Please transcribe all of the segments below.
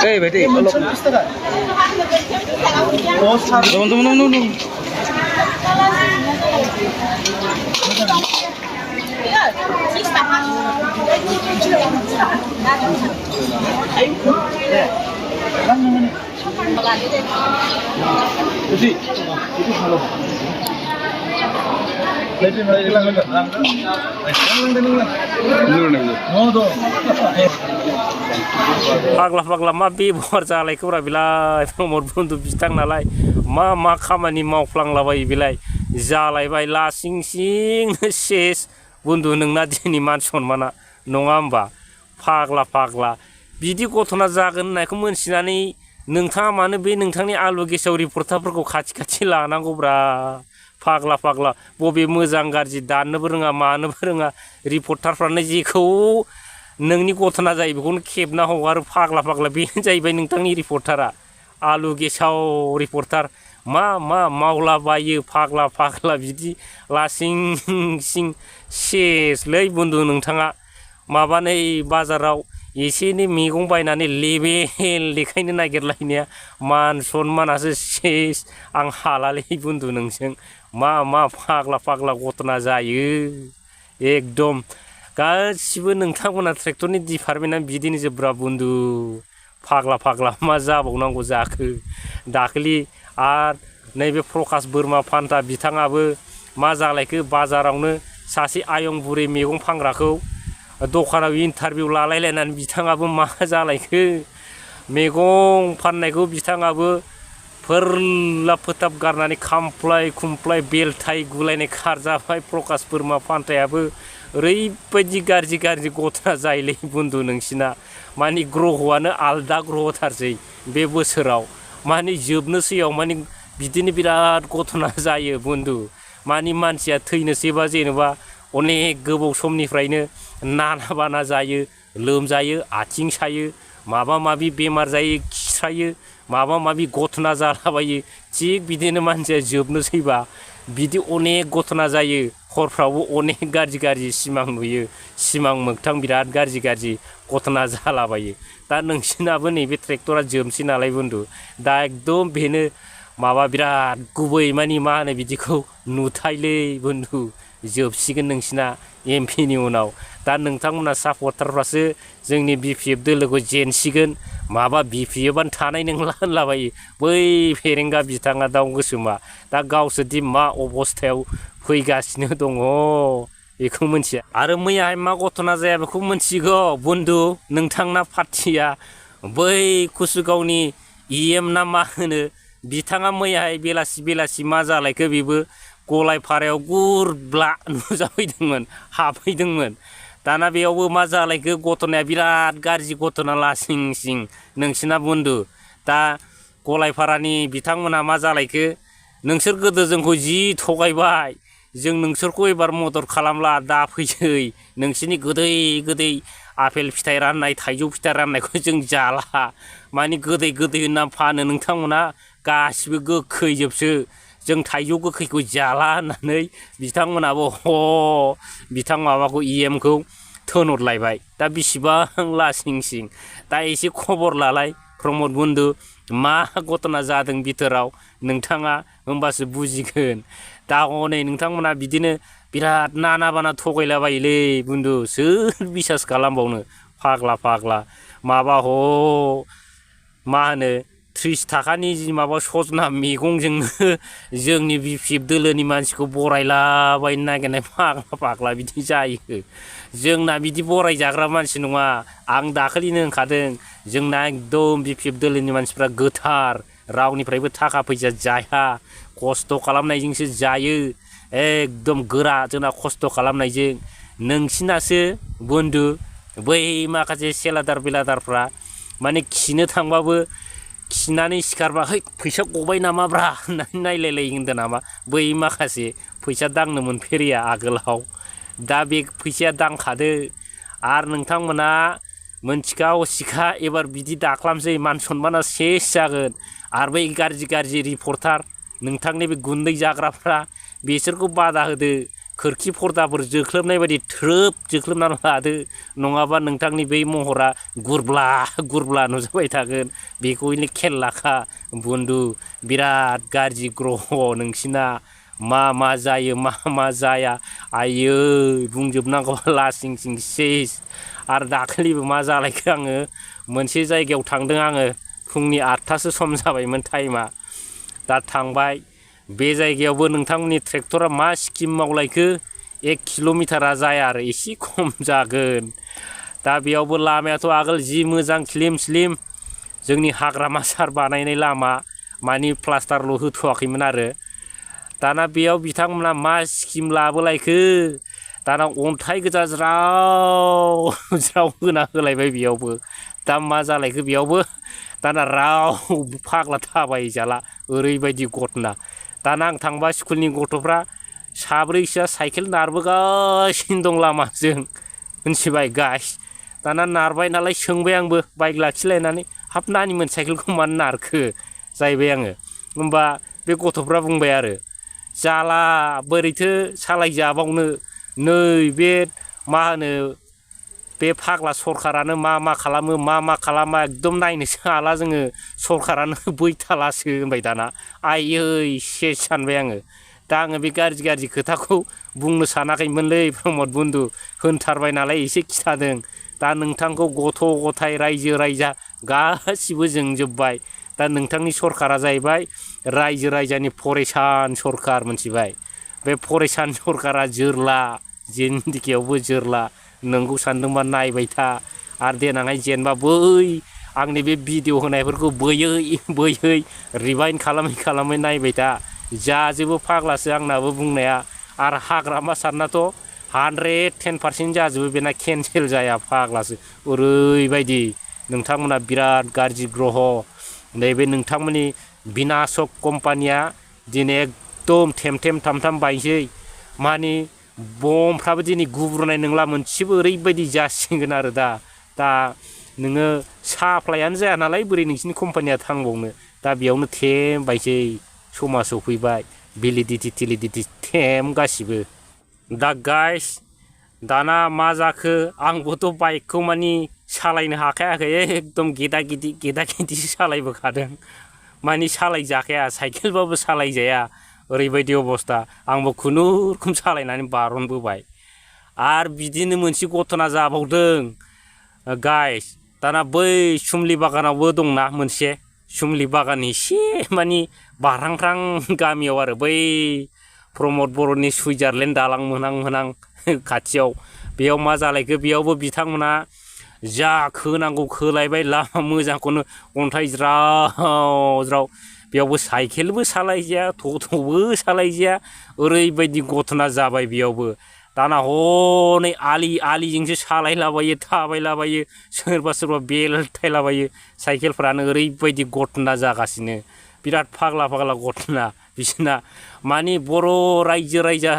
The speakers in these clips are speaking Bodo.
এই বেটি फाग्ला मा बेबहार जालायखौब्रा बिलाय प्रमद बन्धु बिथां नालाय मा खामानि मावफ्लांलाबायो बिलाय जालायबाय लासिं सिं सेस बन्धु नोंना दिनै मान सनमाना नङा होमबा फाग्ला बिदि घटना जागोन होननायखौ मोनथिनानै नोंथाङा मानो बे नोंथांनि आलु गेसाव रिपर्टारफोरखौ खाथि लानांगौब्रा फाग्ला बबे मोजां गाज्रि दाननोबो रोङा मानोबो रोङा रिपर्टारफ्रानो जेखौ नोंनि घटना जायो बेखौनो खेबना हगारो फाग्ला बेनो जाहैबाय नोंथांनि रिपर्टारा आलु गेसाव रिपर्टार मा मावलाबायो फाग्ला बिदि लासिं सिं सेसलै बन्धु नोंथाङा माबानै बाजाराव एसे एनै मैगं बायनानै लेबेल देखायनो नागिरलायनाया मान सनमानासो सेस आं हालालै बन्धु नोंजों मा फाग्ला घटना जायो एकदम गासिबो नोंथांमोना ट्रेक्टरनि डिपार्टमेन्टआ बिदिनो जोब्रा बन्धु फाग्ला मा जाबावनांगौ जाखो दाखालि आरो नैबे प्रकाश बोरमा फान्था बिथाङाबो मा जालायखो बाजारावनो सासे आयं बुरै मैगं फानग्राखौ दखानाव इन्टारभिउ लालायलायनानै बिथाङाबो मा जालायखो मैगं फाननायखौ बिथाङाबो फोरला फोथाब गारनानै खामफ्लाय बेलथाय गुलायनाय खारजाबाय प्रकाश बोरमा फान्थायाबो ओरैबायदि गाज्रि घटना जायोलै बन्धु नोंसिना मानि ग्रहआनो आलदा ग्रहथारसै बे बोसोराव मानि जोबनोसैयाव मानि बिदिनो बिराद घटना जायो बन्धु मानि मानसिया थैनोसैबा जेनेबा अनेक गोबाव समनिफ्रायनो नाना बाना जायो लोमजायो आथिं सायो माबा बेमार जायो खिस्रायो माबा घटना जालाबायो थिग बिदिनो मानसिया जोबनोसैबा बिदि अनेक घटना जायो हरफ्रावबो अनेक गाज्रि सिमां नुयो सिमां मोगथां बिराद गाज्रि घटना जालाबायो दा नोंसिनाबो नैबे ट्रेक्टरा जोबसै नालाय बन्धु दा एकदम बेनो माबा बिराद गुबै मानि मा होनो बिदिखौ नुथायलै बन्धु जोबसिगोन नोंसिना एमपिनि उनाव दा नोंथांमोना सापर्टारफ्रासो जोंनि बिपिएफ दोलोखौ जेनसिगोन माबा बिपिएफआनो थानाय नंला होनलाबायो बै फेरेंगा बिथाङा दाउ गोसोमा दा गावसोरदि मा अबस्थायाव फैगासिनो दङ बेखौ मिथिया आरो मैयाहाय मा घटना जाया बेखौ मिथिगौ बन्धु नोंथांना पार्टिया बै कुसुगावनि इएम ना मा होनो बिथाङा मैयाहाय बेलासि मा जालायखो बेबो गलायपारायाव गुरब्ला नुजाफैदोंमोन हाबफैदोंमोन दाना बेयावबो मा जालायखो घटनाया बिराद गाज्रि घटना लासिं सिं नोंसिना बन्धु दा गलायपारानि बिथांमोना मा जालायखो नोंसोर गोदो जोंखौ जि थगायबाय जों नोंसोरखौ एबार मदद खालामला दा फैसै नोंसिनि गोदै आपेल फिथाइ राननाय थाइजौ फिथाइ राननायखौ जों जाला मानि गोदै होनना फानो नोंथांमोना गासिबो गोखैजोबसो जों थाइजौ गोखैखौ जाला होननानै बिथांमोनाबो बिथां माबाखौ इएमखौ थोनहरलायबाय दा बिसिबां लासिं सिं दा एसे खबर लालाय प्रमद बन्धु मा घटना जादों बिथोराव नोंथाङा होमबासो बुजिगोन दा हनै नोंथांमोना बिदिनो बिराद नाना बाना थगायलाबायोलै बन्धु सोर बिसास खालामबावनो फाग्ला माबा मा होनो 30 थाखानि माबा सजना मैगंजोंनो जोंनि बिपिएफ दोलोनि मानसिखौ बरायलाबायनो नागिरनाय फाग्ला बिदि जायो जोंना बिदि बरायजाग्रा मानसि नङा आं दाखालिनो होनखादों जोंना एकदम बिपिएफ दोलोनि मानसिफ्रा गोथार रावनिफ्रायबो थाखा फैसा जाया खस्थ' खालामनायजोंसो जायो एकदम गोरा जोंना खस्थ' खालामनायजों नोंसिनासो बन्धु बै माखासे सेलादारफ्रा माने खिनो थांबाबो खिनानै सिखारबा है फैसा गबाय नामाब्रा होननानै नायलायलायो होनदों नामा बै माखासे फैसा दांनो मोनफेरिया आगोलाव दा बे फैसाया दांखादो आरो नोंथांमोना मोनथिखा असिखा एबार बिदि दाख्लामसै मान सनमाना सेस जागोन आरो बै गाज्रि रिपर्टार नोंथांनि बे गुन्दै जाग्राफ्रा बिसोरखौ बादा होदो खोरखि पर्दाफोर जोख्लोबनाय बायदि थ्रोब जोख्लोबनानै लादो नङाबा नोंथांनि बै महरा गुरब्ला गुरब्ला नुजाबाय थागोन बेखौ खेल लाखा बन्धु बिराद गाज्रि ग्रह नोंसिना मा जायो मा जाया आयै बुंजोबनांगौ लासिं सिं सेस आरो दाखालिबो मा जालायखो आङो मोनसे जायगायाव थांदों आङो फुंनि 8टासो सम जाबायमोन टाइमा दा थांबाय बे जायगायावबो नोंथांमोननि ट्रेक्टरा मा स्किम मावलायखो 1 किल'मिटारा जाया आरो एसे खम जागोन दा बेयावबो लामायाथ' आगोल जि मोजां स्लिम स्लिम जोंनि हाग्रामा सार बानायनाय लामा मानि प्लास्टारल' होथ'वाखैमोन आरो दाना बेयाव बिथांमोना मा स्किम लाबोलायखो दाना अन्थाइ गोजा ज्राव ज्राव होना होलायबाय बेयावबो दा मा जालायखो बेयावबो दाना रावबो फाग्ला थाबायजाला ओरैबायदि घटना दाना आं थांबा स्कुलनि गथ'फ्रा साब्रैसोआ साइकेल नारबोगासिनो दं लामाजों मिन्थिबाय गाइस दाना नारबाय नालाय सोंबाय आंबो बाइक लाखिलायनानै हाब नानिमोन साइकेलखौ मानो नारखो जाहैबाय आङो होमबा बे गथ'फ्रा बुंबाय आरो जाला बोरैथो सालायजाबावनो नै बे मा होनो बे फाग्ला सरखारानो मा खालामो मा खालामा एकदम नायनोसो हाला जोङो सरखारानो बैथालासो होनबाय दाना आयै सेस सानबाय आङो दा आङो बे गाज्रि खोथाखौ बुंनो सानाखैमोनलै प्रमद बन्धु होनथारबाय नालाय एसे खिथादों दा नोंथांखौ गथ' गथाय रायजो राजा गासिबो जोंजोब्बाय दा नोंथांनि सरखारा जाहैबाय रायजो राजानि फरेसान सरखार मोनथिबाय बे फरेसान सरखारा जोरला जिन्दगियावबो जोरला नोंगौ सानदोंबा नायबाय था आरो देनांहाय जेनेबा बै आंनि बे भिडिअ होनायफोरखौ बोयै रिवाइन्ड खालामै नायबाय था जाजोबो फाग्लासो आंनाबो बुंनाया आरो हाग्रामा सारनाथ' 110% जाजोबो बेना केन्सेल जाया फाग्लासो ओरैबायदि नोंथांमोना बिराद गाज्रि ग्रह नैबे नोंथांमोननि बिनाशक कम्पानिया दिनै एकदम थेमथेम थामथाम बायसै मानि बमफ्राबो दिनै गुब्रुनाय नंला मोनसेबो ओरैबायदि जासिगोन आरो दा नोङो साप्लायानो जाया नालाय बोरै नोंसिनि कम्पानिया थांबावनो दा बेयावनो थेम बायसै समा सफैबाय भेलिडिटि थेम गासिबो दा गाइस दाना मा जाखो आंबोथ' बाइकखौ मानि सालायनो हाखायाखै एकदम गेदा गिदिसो सालायबोखादों मानि सालायजाखाया साइकेलबाबो सालायजाया ओरैबायदि अबस्था आंबो खुनुरुखुम सालायनानै बारनबोबाय आरो बिदिनो मोनसे घटना जाबावदों गाइस दाना बै सुमलि बागानावबो दंना मोनसे सुमलि बागान एसे मानि बारहांख्रां गामियाव आरो बै प्रमद बर'नि सुइजारलेण्ड दालां मोनहां खाथियाव बेयाव मा जालायखो बेयावबो बिथांमोना जा खोनांगौ खोलायबाय लामा मोजांखौनो अन्थाइ ज्राव बेयावबो साइकेलबो सालायजाया टट'बो सालायजाया ओरैबायदि घटना जाबाय बेयावबो दाना हनै आलिजोंसो सालायलाबायो थाबायलाबायो सोरबा बेलथायलाबायो साइकेलफ्रानो ओरैबायदि घटना जागासिनो बिराद फाग्ला घटना बिसोरना मानि बर' रायजो राजा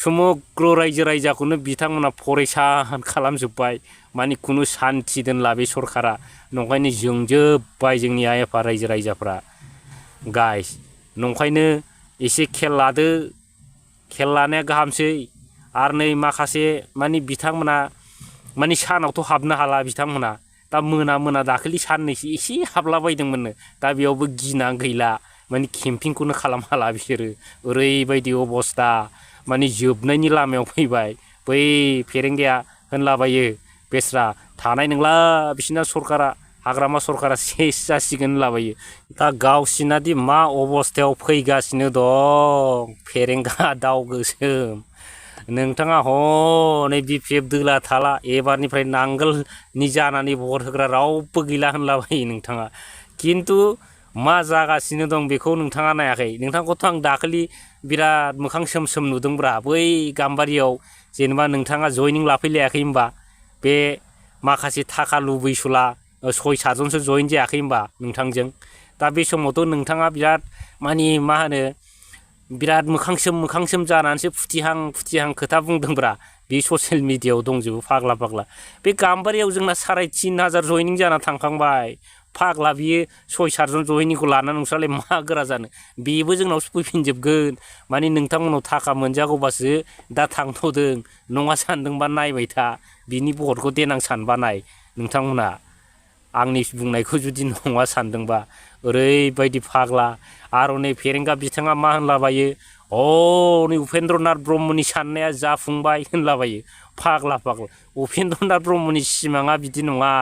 समग्र रायजो राजाखौनो बिथांमोना फरेसान खालामजोब्बाय मानि खुनु सान्थि दोनला बे सरखारा नंखायनो जोंजोब्बाय जोंनि आइ आफा रायजो राजाफ्रा गाइस नंखायनो एसे खेल लादो खेल लानाया गाहामसै आरो नै माखासे मानि बिथांमोना मानि सानावथ' हाबनो हाला बिथांमोना दा मोना दाखालि साननैसो एसे हाबलाबायदोंमोननो दा बेयावबो गिनानै गैला मानि केम्पिंखौनो खालाम हाला बिसोरो ओरैबायदि अबस्था मानि जोबनायनि लामायाव फैबाय बै फेरेंगाया होनलाबायो बेस्रा थानाय नंला बिसिना सरखारा हाग्रामा सरखारा सेस जासिगोन होनलाबायो दा गावसिनादि मा अबस्थायाव फैगासिनो दं फेरेंगा दाउ गोसोम नोंथाङा हनै BPF दोला थाला एबारनिफ्राय नांगोलनि जानानै भट होग्रा रावबो गैला होनलाबायो नोंथाङा खिन्थु मा जागासिनो दं बेखौ नोंथाङा नायाखै नोंथांखौथ' आं दाखालि बिराद मोखां सोम नुदोंब्रा बै गाम्बारियाव जेनेबा नोंथाङा जयनिं लाफैलायाखै होनबा बे माखासे थाखा लुबैसुला 6-7 जनसो जयेन जायाखै होनबा नोंथांजों दा बे समावथ' नोंथाङा बिराद मानि मा होनो बिराद मोखां सोम जानानैसो फुथिहां खोथा बुंदोंब्रा बे ससियेल मिडियायाव दंजोबो फाग्ला बे गाम्बारियाव जोंना 3,500 जयनिं जाना थांखांबाय फाग्ला बियो 6-7 जन जयैनिखौ लानानै नोंस्रालाय मा गोरा जानो बेबो जोंनाव फैफिनजोबगोन माने नोंथांमोनाव थाखा मोनजागौबासो दा थांथ'दों नङा सानदोंबा नायबाय था बिनि बहरखौ देनां सानबा नाय नोंथांमोना आंनि बुंनायखौ जुदि नङा सानदोंबा ओरैबायदि फाग्ला आरो नै फेरेंगा बिथाङा मा होनलाबायो नै उपेन्द्रनाथ ब्रह्मनि साननाया जाफुंबाय होनलाबायो फाग्ला उपेन्द्रनाथ ब्रह्मनि सिमाङा बिदि नङा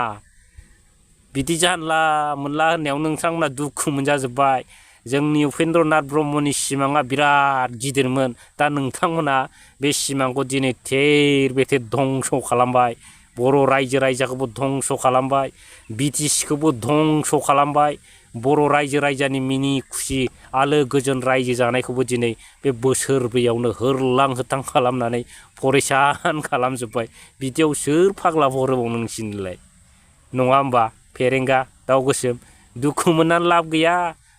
बिदि जानला मोनला होननायाव नोंथांमोना दुखु मोनजाजोब्बाय जोंनि उपेन्द्रनाथ ब्रह्मनि सिमाङा बिराद गिदिरमोन दा नोंथांमोना बे सिमांखौ दिनै थेर बेथेर धंस' खालामबाय बर' रायजो राजाखौबो धंस' खालामबाय बिटिसिखौबो धंस' खालामबाय बर' रायजो राजानि मिनि खुसि आलो गोजोन रायजो जानायखौबो दिनै बे बोसोरब्रैयावनो होरलां होथां खालामनानै फरेसान खालामजोब्बाय बिदियाव सोर फाग्ला हरोबाव नोंसिनिलाय नङा होमबा फेरेंगा दाउ गोसोम दुखु मोननानै लाब गैया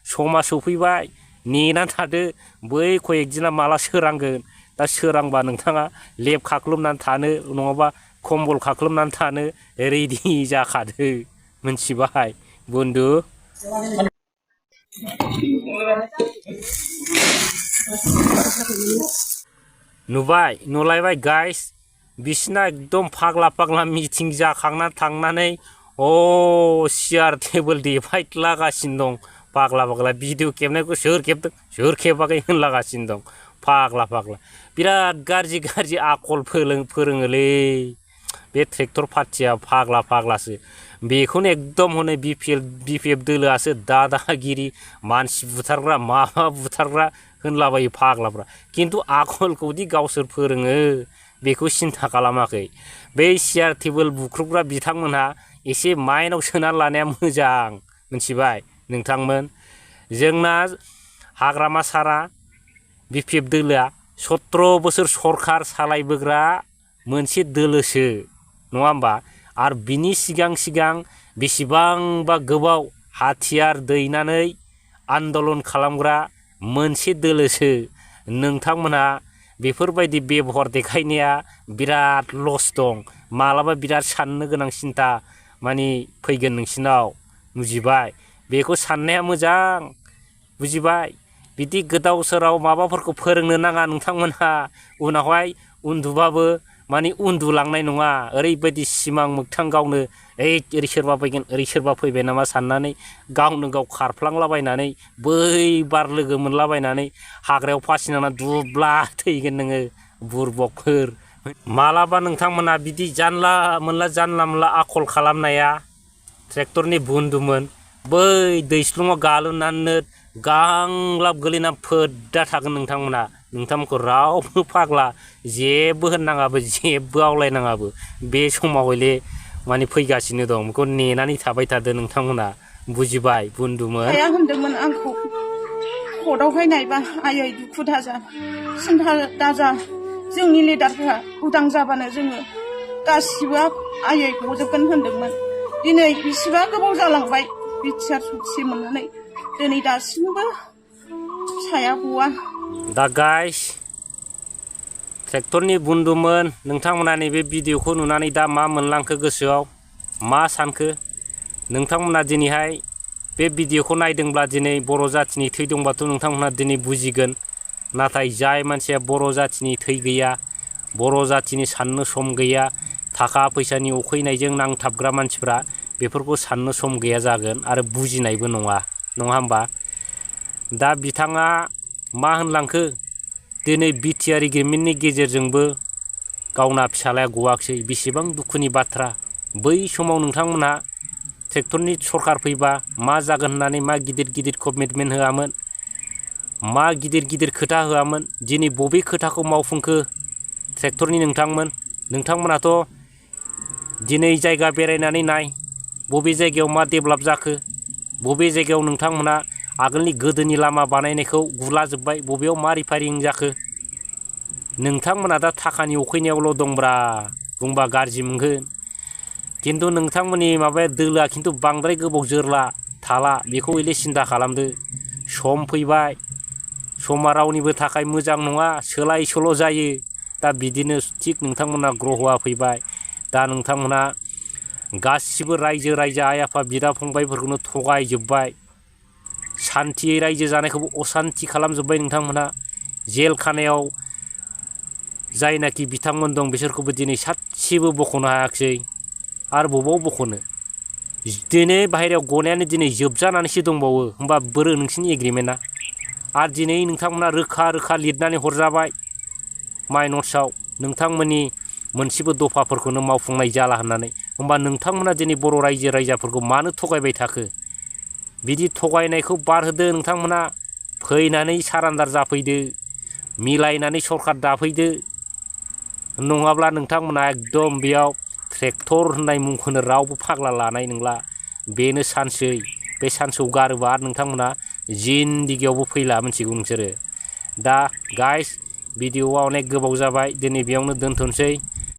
समा सफैबाय नेनानै थादो बै कयेक दिना माला सोरांगोन दा सोरांबा नोंथाङा लेब खाख्लुमनानै थानो नङाबा कम्बल खाख्लुमनानै थानो रेडि जाखादो मिथिबाय बन्दु नुलायबाय गाइस बिसिना एकदम फाग्ला मिटिं जाखांना थांनानै सियार टेबोल देफायलागासिनो दं फाग्ला भिडिअ खेबनायखौ सोर खेबदों सोर खेबाखै होनलागासिनो दं फाग्ला बिराद गाज्रि आखल फोरोङोलै बे ट्रेक्टर पार्टिया फाग्लासो बेखौनो एकदम हनै बिपिएफ दोलोआसो दादागिरि मानसि बुथारग्रा माबा बुथारग्रा होनलाबायो फाग्लाफ्रा खिन्थु आखलखौदि गावसोर फोरोङो बेखौ सिन्था खालामाखै बै सियार टेबोल बुख्रुबग्रा बिथांमोनहा एसे माइनाव सोना लानाया मोजां मिथिबाय नोंथांमोन जोंना हाग्रामा सारा बिपिएफ दोलोआ 17 बोसोर सरखार सालायबोग्रा मोनसे दोलोसो नङा होमबा आरो बिनि सिगां बेसेबांबा गोबाव हाथियार दैनानै आन्दलन खालामग्रा मोनसे दोलोसो नोंथांमोनहा बेफोरबायदि बेबहार देखायनाया बिराद लस दं मालाबा बिराद साननो गोनां सिन्था माने फैगोन नोंसिनाव बुजिबाय बेखौ साननाया मोजां बुजिबाय बिदि गोदाव सोराव माबाफोरखौ फोरोंनो नाङा नोंथांमोनहा उनावहाय उन्दुबाबो माने उन्दुलांनाय नङा ओरैबायदि सिमां मोगथां गावनो ओरै सोरबा फैगोन ओरै सोरबा फैबाय नामा साननानै गावनो गाव खारफ्लांलाबायनानै बै बार लोगो मोनलाबायनानै हाग्रायाव फासिनानै दुब्ला थैगोन नोङो बुरबकफोर मालाबा नोंथांमोना बिदि जानला मोनला आखल खालामनाया ट्रेक्टरनि बुन्दुमोन बै दैस्लुङाव गालुनानै गांलाब गोलैनानै फोद्दा थागोन नोंथांमोनखौ रावबो फाग्ला जेबो होननाङाबो जेबो आवलायनाङाबो बे समाव हले माने फैगासिनो दं बेखौ नेनानै थाबाय थादो नोंथांमोना बुजिबाय बुन्दुमोन आइया होनदोंमोन आंखौ कर्टआवहाय नायबा आयै दुखु दाजा सिन्था दाजा जोंनि लिडारफ्रा उदां जाबानो जोङो गासिबो आयै गजोबगोन होनदोंमोन दिनै बिसिबा गोबाव जालांबाय बिटिआर सक्ति मोननानै दिनै दासिमबो फिसाया गवा दा गाइस ट्रेक्टरनि बुन्दुमोन नोंथांमोना नैबे भिडिअखौ नुनानै दा मा मोनलांखो गोसोआव मा सानखो नोंथांमोना दिनैहाय बे भिडिअखौ नायदोंब्ला दिनै बर' जाथिनि थै दंबाथ' नोंथांमोना दिनै बुजिगोन नाथाय जाय मानसिया बर' जाथिनि थै गैया बर' जाथिनि साननो सम गैया थाखा फैसानि उखैनायजों नांथाबग्रा मानसिफ्रा बेफोरखौ साननो सम गैया जागोन आरो बुजिनायबो नङा होमबा दा बिथाङा मा होनलांखो दिनै बिटिआर एग्रिमेन्टनि गेजेरजोंबो गावना फिसालाया गवाखसै बेसेबां दुखुनि बाथ्रा बै समाव नोंथांमोनहा ट्रेक्टरनि सरखार फैबा मा जागोन होननानै मा गिदिर कमिटमेन्ट होआमोन मा गिदिर खोथा होआमोन दिनै बबे खोथाखौ मावफुंखो ट्रेक्टरनि नोंथांमोनाथ' दिनै जायगा बेरायनानै नाय बबे जायगायाव मा डेभेलप जाखो बबे जायगायाव नोंथांमोना आगोलनि गोदोनि लामा बानायनायखौ गुलाजोब्बाय बबेयाव मा रिफायरिं जाखो नोंथांमोना दा थाखानि उखैनायावल' दंब्रा बुंबा गाज्रि मोनगोन खिन्थु नोंथांमोननि माबाया दोलोआ खिन्थु बांद्राय गोबाव जोरला थाला बेखौ एले सिन्था खालामदो सम फैबाय समा रावनिबो थाखाय मोजां नङा सोलाय सोल' जायो दा बिदिनो थिग नोंथांमोना ग्रहआ फैबाय दा नोंथांमोना गासिबो रायजो राजा आइ आफा बिदा फंबायफोरखौनो थगायजोब्बाय सान्थियै रायजो जानायखौबो असान्थि खालामजोब्बाय नोंथांमोना जेल खानायाव जायनाखि बिथांमोन दं बिसोरखौबो दिनै सासेबो बख'नो हायाखिसै आरो बबाव बख'नो दिनै बाहेरायाव गनायानो दिनै जोबजानानैसो दंबावो होमबा बोरो नोंसिनि एग्रिमेन्टआ आरो दिनै नोंथांमोना रोखा रोखा लिरनानै हरजाबाय माइनट्सआव नोंथांमोननि मोनसेबो दफाफोरखौनो मावफुंनाय जाला होननानै होमबा नोंथांमोना दिनै बर' रायजो राजाफोरखौ मानो थगायबाय थाखो बिदि थगायनायखौ बारहोदो नोंथांमोना फैनानै सारान्डार जाफैदो मिलायनानै सरखार दाफैदो नङाब्ला नोंथांमोना एकदम बेयाव ट्रेक्टर होननाय मुंखौनो रावबो फाग्ला लानाय नंला बेनो सान्सै बे सान्सखौ गारोबा आरो नोंथांमोना जिन्दिगियावबो फैला मिथिगौ नोंसोरो दा गाइस भिडिअ'आ अनेक गोबाव जाबाय दिनै बेयावनो दोनथ'नोसै